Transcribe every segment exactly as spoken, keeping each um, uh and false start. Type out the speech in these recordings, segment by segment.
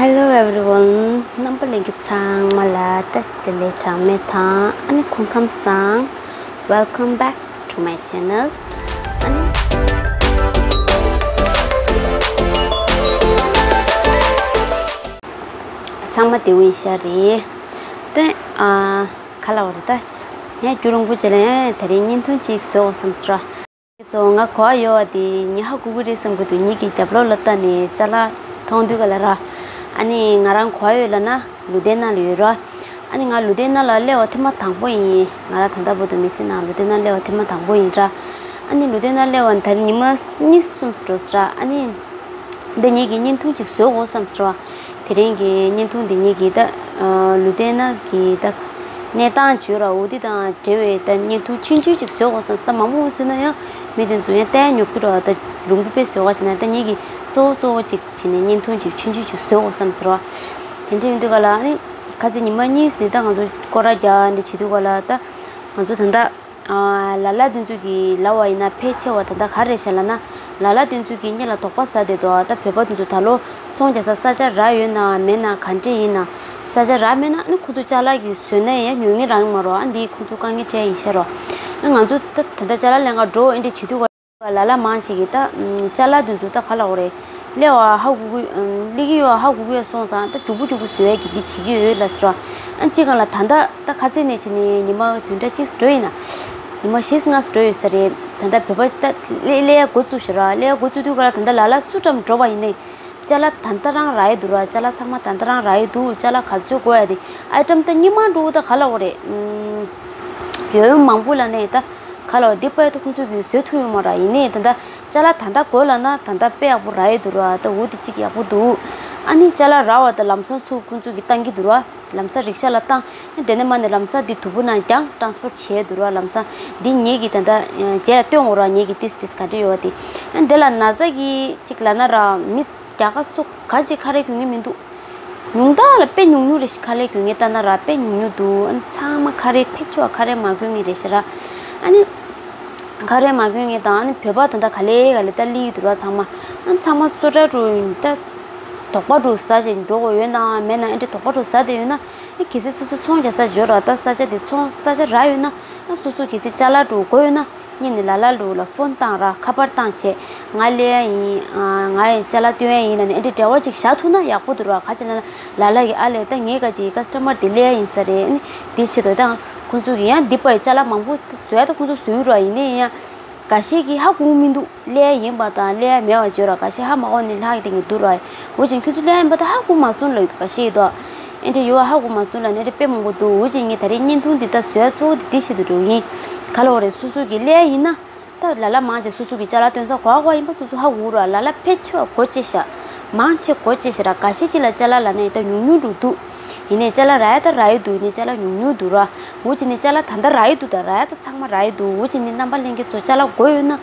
Hello everyone. རྣམ་པ་ལྷན་རྒྱས་ཚང་མ་ལ་བཀྲ་ཤིས་བདེ་ལེགས་གྲངས་མེད་དང་། ཨ་ནི་སྐུ་ཁམས་བཟང་། Welcome back to my channel. ཨ་ནི་ཚང་མ་བདེ་པོ་ཡིན་ཤག་རེད། དེ་ཨ་ག་ལབ་དགོས་རེད། ད་ངས་རྒྱུན་རིང་པོ་རྗེས་ལ་ཡང་དེ་རིང་བརྙན་ཐུང་ཅིག་བཟོ་དགོས་བསམ་སོང་། ཁྱེད་ཚོ་ང་གོ་བ་ཡོད་པ་དེ་ངས་ཧ་གོ་གི་རེད་བསམ་གྱི་འདུག་ངེད་ཀྱི་རྒྱབ་ལོགས་ལ་ལྟ་ནས་ཅ་ལག་མཐོང་དུས་ག་ལ་ར། ཨ་ནི་ང་རང་གོ་བ་ཡོད་ལབ་ན་ལུས་རྟེན་ནང་ལ་ཡོད་ར། ཨ་ནི་ང་ལུས་རྟེན་ནང་ལ་སླེབས་པ་ཐེངས་མ་དང་པོ་ཡིན། ང་རང་ད་ལྟ་བར་དུ་མི་ཚེ་ནང་ལུས་རྟེན་ནང་སླེབས་པ་ཐེངས་མ་དང་པོ་ཡིན་ར། ཨ་ནི་ལུས་རྟེན་ནང་སླེབས་པ་ད་རེས་ཉི་མ་གཉིས་གསུམ་འགྲོ་སོང་ར། ཨ་ནི་འདི་ངེད་ཀྱི་བརྙན་ཐུང་ཅིག་བཟོ་དགོས་བསམ་སོང་ར། དེ་རིང་གི་བརྙན་ཐུང་འདི་ངེད་ཀྱི་ད་ལུས་རྟེན་ནང་གི་ད་གནས་སྟངས་བྱོས་ར། འོ་འདི་དང་འབྲེལ་བའི་ད་བརྙན་ཐུང་ཆུང་ཆུང་ཅིག་བཟོ་དགོས་བསམ་སོང་། ད་མང་པོ་བཟོས་ན་ཡང་མི་དེ་ཚོ་ཡང་བལྟ་ཡ་ཉོབ་ཀྱི་ར། ད་རུང་པོ་དཔེ་བཟོ་ག་བྱས་ན་ད་ངེད་ཀྱི་གཙོ་བོ་གཙོ་བོ་ཅིག་བྱས་ནས་བརྙན་ཐུང་ཅིག་ཆུང་ཆུང་ཅིག་བཟོ་དགོས་བསམ་སོང་ར། དེ་འདྲ་ཡིན་དུས་ག་ལ་ཨ་ནི་ཁ་ཚིག་ཉི་མ་གཉིས་ནས་ད་ང་ཚོ་སྐོར་ར་རྒྱག་འདི་བྱེད་དུས་ག་ལ་ད་ང་ཚོ་ད་ད། ལ་ལ་དེ་ཚོ་གི་ལབ་པ་ཡིན་ན་ཕལ་ཆེ་བ་ད་ལྟ་ག་རེ་བྱས་ལབ་ན། ལ་ལ་དེ་ཚོ་གི་སྔོན་ལ་དོགས་པ་ཟ་བསྡད་འདུག་ད་བོད་པ་དེ་ཚོ་ད་ལོ་ཚོང་རྒྱག་ས་ས་ཆ་རག་ཡོད་ན་མེད་ན་ག་འདྲས་ཡིན་ན། ས་ཆ་རག་མེད་ན་ཨ་ནི་ཁོ་ཚོ་ཅ་ལག་གི་བཟོས་ན་ཡང་ཉོ་མཁན་རག་གི་མ་རེད། ཨ་འདི་ཁོ་ཚོ་དཀའ་ངལ་འཕྲད་ཡིན་ཤག་རོ། ཨ་ང་ཚོ་ད་ད་ལྟ་ཅ་ལག་ལེན་ག་འགྲོ་ཨེ་འདྲས་བྱེད་དུས་ག་ལ་ལ་མང་ཆེ་གི་ད་ཅ་ལག་དེ་ཚོ་ད་ག་ལབ་དགོས་རེད། སླེབས་པ་ཧ་གོ་གི་སླེབས་ཀྱི་ཡོད་ཧ་གོ་གི་ཡོད་སོང་ཙང་ད་རྒྱུག་པོ་རྒྱུག་པོ་བཟོ་ཡ་གི་འདི་བྱེད་ཀྱི་ཡོད་ལབ་སོང་། ཨ་གཅིག་ག་ལ་ད་ལྟ་ད་ཁ་ཚིག་ནས་བྱས་ནས་ཉི་མ་བདུན་ཕྲག་གཅིག་འགྲོ་ཡིན་ན། ཉི་མ་བཞི་ལྔ་འགྲོ་ཡོད་ས་རེད། ད་ལྟ་བོད་པ་ད་སླེབས་སླེབས་འགོ་བཙུགས་ཤག་ར། སླེབས་འགོ་བཙུགས་དུས་ག་ལ་ད་ལྟ་ལ་ལ་སུ་འགྲམ་འགྲོ་བ་ཡིན་ནའི་ཅ་ལག་ད་ལྟ་རང་རག་ཡི་འདུག་ར། ཅ་ལག་ཚང་མ་ད་ལྟ་རང་རག་ཡི་འདུག་ཅ་ལག་ག་ཚོད་དགོས་ཡ་དེ་ཨའི་ཊམ་ད་སྙིང་མ་འགྲོ་ད་ག་ལབ་དགོས་རེད། ཨུམ། ཡོད་མང་པོ་ལ་ནས་ད་ག་ལབ་འདི་པའི་ད་ཁོང་ཚོ་གིས་བཟོ་ཐུབ་ཡོད་མ་ར། ཡིན་ནའི་ད་ལྟ་ཅ་ལག་ད་ལྟ་དགོས་ལབ་ན་ད་ལྟ་དཔེ་ཡག་པོ་རག་ཡི་འདུག་ར། ད་འོ་དེ་གཅིག་ཡག་པོ་འདུག་ཨ་ནི་ཅ་ལག་རག་པ་ད་ལམ་སང་ཚུར་ཁོང་ཚོ་གིས་བཏང་གི་འདུག་ར། ལམ་སང་རིག་ཤ་ལ་བཏང་། དེ་ནས་མ་ནས་ལམ་སང་འདི་དུམ་བུ་ནང་རྒྱང་ཊ་རན་སི་པོར་ཊི་བྱས་འདུག་ར། ལམ་སང་འདི་ངེད་ཀྱིས་ད་ལྟ་རྗེས་ལ་སྟོན་འོང་ར། ངེད་ཀྱིས་ཏིས་ཏིས་ག་འདྲ་ཡོད་པ་དེ། ཨ་འདི་ལ་ན་ཚ་གི་གཅིག་ལབ་ན་ར་མི་རྒྱ་གར་སུ་ག་ཅིག་ཁ་རས་གྱོན་གི་མི་འདུག་ཉུང་མཐའ་ལ་དཔེ་ཉུང་ཉུང་རེ་ཞིག་ཁ་ལས་གྱོན་མཁན་ལྟ་ན་ར་དཔེ་ཉུང་ཉུང་འདུག་ཨ་ནི་ཚང་མ་ཁ་རས་ཕལ་ཆེ་བ་ཁ་རས་མ་གྱོན་མཁན་རེད་ཤག་ར། ཨ་ནི་ཁ་རས་མ་གྱོན་མཁན་དང་ཨ་ནི་བོད་པ་ད་ལྟ་ག་ལེ་ག་ལེ་ད་སླེབས་འདུག་ར། ཚང་མ་ཨ་ནི་ཚང་མ་སོ་ཊ་འགྲོ་ཡིན་ད། དོགས་པ་འགྲོ་ཟ་བྱས་འགྲོ་དགོས་ཡོད་ན་མེད་ན་ཨེ་འདྲ་དོགས་པ་འགྲོ་ཟ་བསྡད་ཡོད་ན་ཨ་གལ་སྲིད་སོ་སོ་ཚོང་རྒྱག་ས་འབྱོར་ར། ད་ས་ཆ་དེ་ཚོང་ས་ཆ་རག་ཡོད་ན་ཨ་སོ་སོ་གལ་སྲིད་ཅ་ལག་འགྲོ་དགོས་ཡོད་ན། སྔོན་ནས་ལ་ལ་ལུ་ལ་ཕོན་བཏང་ར། ཁ་པར་བཏང་བྱས། ང་སླེབས་ཡ་ཡིན། ཨ། ང་ཡི་ཅ་ལག་སྟོན་ཡ་ཡིན་ལབ་ནས་ཨེ་འདྲའི་འབྲེལ་བ་ཅིག་བཞག་ཐུབ་ན་ཡག་པོ་འདུག་ར། ག་ཅི་ལབ་ན་ལ་ལ་གིས་ཨ་ལས་ད་ངའི་ག་ཅིག་ཀ་སི་ཊ་མར་དེ་སླེབས་ཡ་ཡིན་ས་རེད། ཨ་ནི་དེ་བྱེད་དོ་ད་ཁོང་ཚོ་གིས་ཡང་འདི་པའི་ཅ་ལག་མང་པོ་བཟོ་ཡ་ད་ཁོང་ཚོ་བཟོ་ཡི་ར། ཡིན་ནའི་ཡང་འགའ་ཤས་ཀྱིས་ཧ་གོ་མི་འདུག་སླེབས་ཡ་ཡིན་པ་དང་སླེབས་ཡ་མེད་པ་བརྗོད་ར། འགའ་ཤས་ཧ་མ་གོ་ནས་ལྷག་གི་དེ་ངས་འདུག་ར། འོ་ཅིག་ཁྱོད་ཚོ་སླེབས་ཡ་ཡིན་པ་ད་ཧ་གོ་མ་སོང་ལབ་ཡོད་འདུག་འགའ་ཤས་ཡོད་དོ། ཨེ་འདྲ་ཡོད་པ་ཧ་གོ་མ་སོང་ལབ་ནས་ཨེ་འདྲ་དཔེ་མང་པོ་འདུག་འོ་ཅིག་ངས་ད་རེས་བརྙན་ཐུང་འདི་ད་བཟོ་ཡ་གཙོ་བོ་དེ་འདི་བྱེད་དུ་འགྲོ་ཡིན། ག་ལབ་དགོས་རེད། སོ་སོ་གིས་སླེབས་ཡ་ཡིན་ན། ད་ལ་ལ་མང་ཆེ་སོ་སོ་གི་ཅ་ལག་སྟོན་ས་གོ་ག་གོ་ག་ཡིན་པ་སོ་སོ་ཧ་གོ་ར། ལ་ལ་ཕལ་ཆེ་བ་གོ་ཅེས་ཤག་མང་ཆེ་གོ་ཅེས་ཤག་ར། འགའ་ཤས་ཅིག་ལ་ཅ་ལག་ལབ་ན་ཡིན་ད་ཉུང་ཉུང་འགྲོ་འདུག་ཡིན་ནའི་ཅ་ལག་རག་ཡ་ད་རག་ཡོད་འདུག་ཡིན་ནའི་ཅ་ལག་ཉུང་ཉུང་འདུག་ར། འོ་ཅིག་ནི་ཅ་ལག་ད་ལྟ་རག་ཡོད་འདུག་ད་རག་ཡ་ད་ཚང་མ་རག་ཡོད་འདུག་འོ་ཅིག་ནི་རྣམ་པ་ལྷན་རྒྱས་ཚོ་ཅ་ལག་དགོས་ཡོད་ན།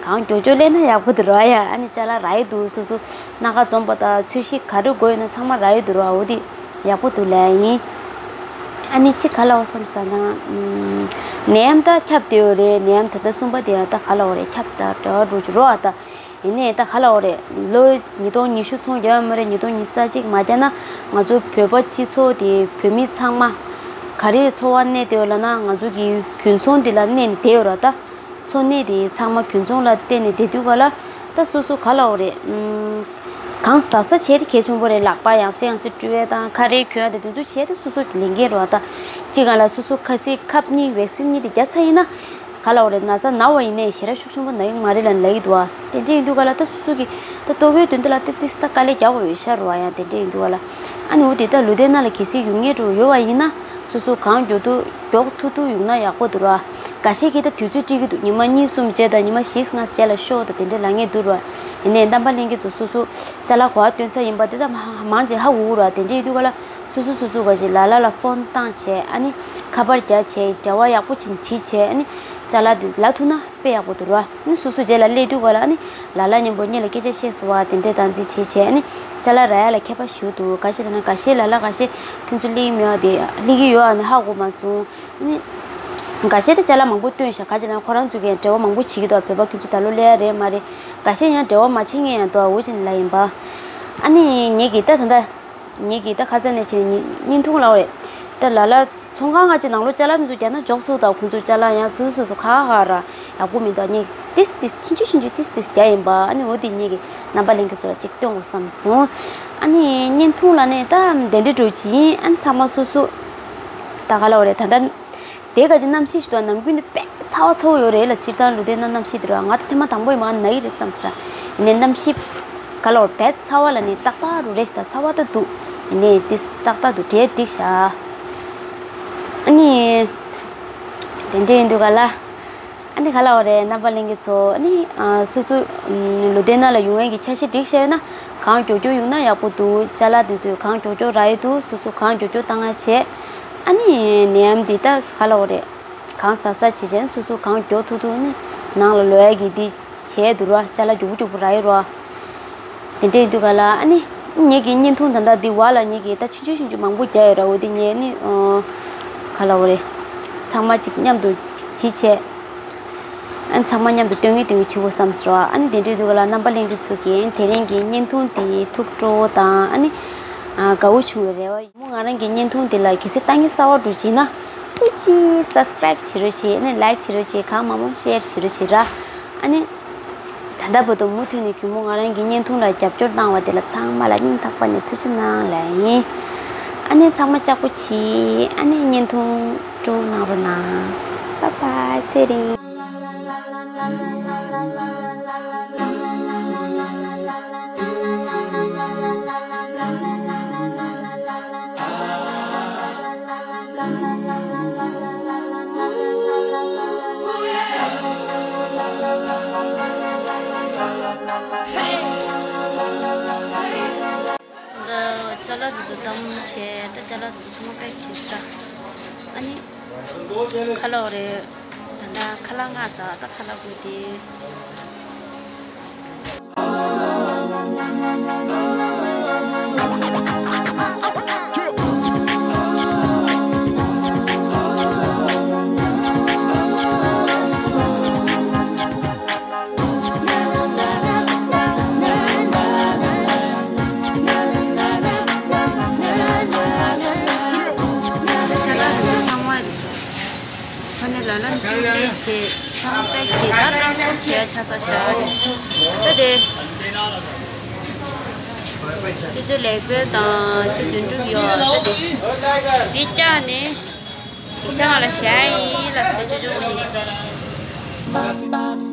གང་མགྱོགས་མགྱོགས་སླེབས་ན་ཡག་པོ་འདུག་ར། ཡ་ཨ་ནི་ཅ་ལག་རག་ཡོད་འདུག་སོ་སོ་སྣ་ཁ་འཛོམས་པ་དང་ཚོས་གཞི་ག་རེ་དགོས་ཡོད་ན་ཚང་མ་རག་ཡོད་འདུག་ར། འོ་དེ། ཡག་པོ་འདུག་ལབ་ཡིན། ཨ་ནི་ཅི་ག་ལབ་བསམ་ས་ན། ནད་ཡམས་ད་ཁྱབ་བསྡད་ཡོད་རེད། ནད་ཡམས་ད་ལྟ་གསུམ་པ་དེ་ཡང་ད་ག་ལབ་རེད། ཁྱབ་ད་འགྲོ་བ་འགྲོ་རྒྱུ་རོ་ཨ་ད། ཡིན་ནའི་ད་ག་ལབ་རེད། ལོ་ཉིས་སྟོང་ཉི་ཤུ་ཚོང་རྒྱག་ཡོད་མ་རེད། ཉིས་སྟོང་ཉི་ཤུ་རྩ་གཅིག་མ་རྒྱག་ན་ང་ཚོ་བོད་པ་སྤྱི་ཚོགས་དེ་བོད་མི་ཚང་མ་ག་རེ་འཚོ་བ་གནས་བསྡད་ཡོད་ལབ་ན་ང་ཚོ་གི་དགུན་ཚོང་འདི་ལ་གནས་ནས་བསྡད་ཡོད་ར་ད། འཚོ་གནས་དེ་ཚང་མ་དགུན་ཚོང་ལ་བརྟེན་ནས་བསྡད་དུས་ག་ལ་ད་སོ་སོ་ག་ལབ་རེད། ཨུམ། གང་ཟ་ས་བྱས་ཏེ་གལ་ཆེན་པོ་རེད། ལག་པ་ཡང་སེ་ཡང་སེ་བཀྲུ་ཡས་དང་ཁ་རས་གྱོན་ཡས་དེ་དེ་ཚོ་བྱས་ཏེ་སོ་སོ་གི་ལས་འགན་རེད་བ་ད། གཅིག་ག་ལ་སོ་སོ་ཁ་ཚིག་ཁབ་གཉིས་བེག་སིན་གཉིས་དེ་བརྒྱབ་ཚར་ཡིན་ན། ག་ལབ་རེད། ན་ཚ་ན་བ་ཡིན་ནའི་ཞེ་དྲག་ཤུགས་ཆེན་པོ་ན་ཡི་མ་རེད་ལབ་ལབ་ཡི་འདུག་བ། དེ་འདྲ་ཡིན་དུས་ག་ལ་ད་སོ་སོ་གི་ད་ལྟོ་གོས་དོན་དུ་ལ་ཏི་ཏི་སི་ད་དཀའ་ལས་རྒྱག་དགོས་ཡོད་ཤག་རེད་བ། ཡང་དེ་འདྲ་ཡིན་དུས་ག་ལ། ཨ་ནི་འོ་དེ་ད་ལུས་རྟེན་ནང་ལ་གལ་སྲིད་ཡོང་མཁན་འདྲ་ཡོད་བ་ཡིན་ན། སོ་སོ་གང་མགྱོགས་ཐུབ་མགྱོགས་ཐུབ་ཐུབ་ཡོང་ན་ཡག་པོ་འདུག་ར། འགའ་ཤས་ཀྱིས་ད་དུས་ཚོད་སྤྲད་ཀྱི་འདུག་ཉི་མ་གཉིས་གསུམ་རྗེས་དང་ཉི་མ་བཞི་ལྔ་རྗེས་ལ་ཤོག་དང་དེ་འདྲ་ལབ་མཁན་འདུག་ར། ཡིན་ནའི་རྣམ་པ་ལྷན་རྒྱས་ཚོ་སོ་སོ་ཅ་ལག་གོ་བ་སྟོན་ས་ཡིན་པ་དེ་ད་མ་མང་ཆེ་ཧ་གོ་གི་ར། དེ་འདྲ་ཡིན་དུས་ག་ལ་སོ་སོ་སོ་སོ་ག་ཞིག་ལ་ལ་ལ་ཕོན་བཏང་བྱས། ཨ་ནི་ཁ་པར་རྒྱག་བྱས། འབྲེལ་བ་ཡག་པོ་ཅིག་བྱེད་བྱས། ཨ་ནི་ཅ་ལག་དེ་ལབ་ཐུབ་ན་དཔེ་ཡག་པོ་འདུག་ར། ཨ་ནི་སོ་སོ་རྗེས་ལ་སླེབས་དུས་ག་ལ་ཨ་ནི་ལ་ལ་མཉམ་པོ་སྔོན་ལ་སྐད་ཆ་བཤད་སོང་བ་དེ་འདྲ་དང་འདི་བྱས་བྱས། ཨ་ནི་ཅ་ལག་རག་ཡ་ལ་ཁྱད་པར་ཞིག་འདུག་ག་ཞིག་ལབ་ན་འགའ་ཤས་ལ་ལ་འགའ་ཤས་ཁྱོད་ཚོ་སླེབས་ཀྱི་མེད་པ་དེ་སླེབས་ཀྱི་ཡོད་ཨ་ནི་ཧ་གོ་མ་སོང་། ཨ་ནི་འགའ་ཤས་དེ་ཅ་ལག་མང་པོ་སྟོན་ཤག་ག་ཅི་ལབ་ན་ཁོ་རང་ཚོ་གིས་འབྲེལ་བ་མང་པོ་བྱེད་ཀྱི་འདུག་བོད་པ་ཁྱོད་ཚོ་ད་ལོ་སླེབས་ཡ་རེད་མ་རེད། འགའ་ཤས་ཡང་འབྲེལ་བ་མ་བྱེད་མཁན་ཡང་འདུག་འོ་ཅི་ལབ་ཡིན་པ། ཨ་ནི་ངེད་ཀྱིས་ད་ད་ལྟ་ ངེད་ཀྱིས་ད་ཁ་སང་ནས་བྱས་ནས་བརྙན་ཐུང་ལབ་རེད། ད་ལ་ལ་ཚོང་ཁང་ང་ཅིག་ནང་ལོགས་ཅ་ལག་དེ་ཚོ་རྒྱག་ན་འཇོག་སུ་དང་ཁོང་ཚོ་ཅ་ལག་ཡང་སོ་སོ་སོ་སོ་ཁ་ཁ་ར་ཡག་པོ་མི་འདུག་ངེད་ཏིས་ཏིས་ཆུང་ཆུང་ཆུང་ཆུང་ཏིས་ཏིས་རྒྱག་ཡིན་པ། ཨ་ནི་འོ་དེ་ངེད་ཀྱི་རྣམ་པ་ལྷན་རྒྱས་ཚོ་ལ་ཅིག་སྟོན་དགོས་བསམ་སོང་། ཨ་ནི་བརྙན་ཐུང་ལ་ནི་ད་དེ་འདྲའི་འགྲོ་གི་ཡིན། ཨ་ནི་ཚང་མ་སོ་སོ་ད་ག་ལབ་རེད། ད་ད། དེ་ག་ཅིག་གནམ་གཤིས་ཤིག་འདུག་ནམ་རྒྱུན་དུ་དཔེ་ཚ་བ་ཚ་བོ་ཡོད་རེད་ལ། སྤྱིར་བཏང་ལུང་བསྟན་ན་གནམ་གཤིས་དེ་རུ་ང་ད་ཐེངས་མ་དང་པོ་ཡིན་མ་ན་ཡི་རེད་བསམ་ཟེར། ཡིན་ནའི་གནམ་གཤིས་ག་ལབ་དཔེ་ཚ་བ་ལ་ནི་ཏག་ཏག་རུ་རེད་ཤག་ད་ཚ་བ་ད་འདུག་ཡིན་ནའི་ཏིས་ཏག་ཏག་འདུག་གྲས་འགྲིག་ཤག་ཨ་ནི་དེ་འདྲ་ཡིན་དུས་ག་ལ། ཨ་ནི་ག་ལབ་རེད། རྣམ་པ་ལྷན་རྒྱས་ཚོ། ཨ་ནི་ཨ་སོ་སོ་ཨམ་ལུང་བསྟན་ན་ལ་ཡོང་ཡས་ཀྱི་འཆར་གཞི་སྒྲིག་བྱས་ཡོད་ན་གང་མགྱོགས་མགྱོགས་ཡོང་ན་ཡག་པོ་འདུག་ཅ་ལག་དེ་ཚོས་གང་མགྱོགས་མགྱོགས་རག་ཡས་འདུག་སོ་སོ་གང་མགྱོགས་མགྱོགས་བཏང་ཡ་བྱས། ཨ་ནི་ནད་ཡམས་འདི་ད་ག་ལབ་རེད། གང་ཟག་ཟག་བྱེད་བྱས་སོ་སོ་གང་མགྱོགས་ཐུབ་ཐུབ་ནི་ནང་ལ་ལོག་ཡ་གི་འདི་བྱས་འདུག་ར། ཅ་ལག་མགྱོགས་པོ་མགྱོགས་པོ་རག་ཡོད་ར། དེ་འདྲ་ཡིན་དུས་ག་ལ། ཨ་ནི་ངེད་ཀྱི་བརྙན་ཐུང་ད་ལྟ་འདི་བར་ལ་ངེད་ཀྱིས་ད་ཆུང་ཆུང་ཆུང་ཆུང་མང་པོ་རྒྱག་ཡོད་ར། འོ་དེ་ངས་ནི་ཨ་ག་ལབ་རེད། ཚང་མ་ཅིག་མཉམ་དུ་ཅིག་བྱེད་བྱས། ཨ་ནི་ཚང་མ་མཉམ་དུ་སྟོན་གི་སྟོན་གི་བྱེད་དགོས་བསམ་སོང་། ཨ་ནི་དེ་འདྲའི་དུས་ག་ལ་རྣམ་པ་ལྷན་རྒྱས་ཚོ་གིས་དེ་རིང་གི་བརྙན་ཐུང་དེ་ཐུགས་སྤྲོ་བོ་དང་ཨ་ནི་ཨ་དགའ་བོ་བྱུང་བའི་རེ་བ་ཡོད། མོ་ང་རང་གི་བརྙན་ཐུང་དེ་ལ་གལ་སྲིད་ལྟ་ངན་གསར་བ་འགྲོ་བྱེད་ན་ཨུ་ཅི་སབ་སི་ཀ་རབ་བྱེད་རོགས་བྱེད། ཨ་ནི་ལའིག་བྱེད་རོགས་བྱེད། གང་མང་མང་ཤེར་བྱེད་རོགས་བྱེད་ར། ཨ་ནི་ད་ལྟ་བར་དུ་མུ་མཐུད་ནས་གུས་མོ་ང་རང་གི་བརྙན་ཐུང་ལ་རྒྱབ་སྐྱོར་གནང་བ་དེ་ལ་ཚང་མ་ལ་སྙིང་ཐག་པ་ནས་ཐུགས་རྗེ་གནང་ལབ་ཡིན། ཨ་ནི་ཚང་མ་ལྕགས་པོ་བྱེད། ཨ་ནི་བརྙན་ཐུང་སྤྲོ་གནང་རོགས་གནང་། བཱའི་བཱའི། ཚེ་རིང་། ཅ་ལག་དེ་ཚོ་བཏང་བྱས། ད་ཅ་ལག་དེ་ཚོ་ཚང་མ་པེག་བྱས་ས། ཨ་ནི་ཁ་ལག་རེད། ད་ལྟ་ཁ་ལག་མངགས་ས། ད་ཁ་ལག་དགོས་ཏེ། ཚང་མ་ལ་ལ་འཇུ་ལས་བྱེད། ཚང་མ་པེག་བྱེད། ད་ཊ་རན་སི་པོར་ཊི་བྱེད་ཡ་ཆགས་ས་ཤག་རེད། ད་དེ་ཅོ་ཅོ་ལེགས་པོ་དང་ཅོ་དོན་གྲུབ་ཡོད། ད་དེ་འདི་བཀྱག་ནས་ཡིག་ཚང་ལ་བཞག་ཡིན་ལ་ཟེར། ཅོ་ཅོ་ངོ་ནས།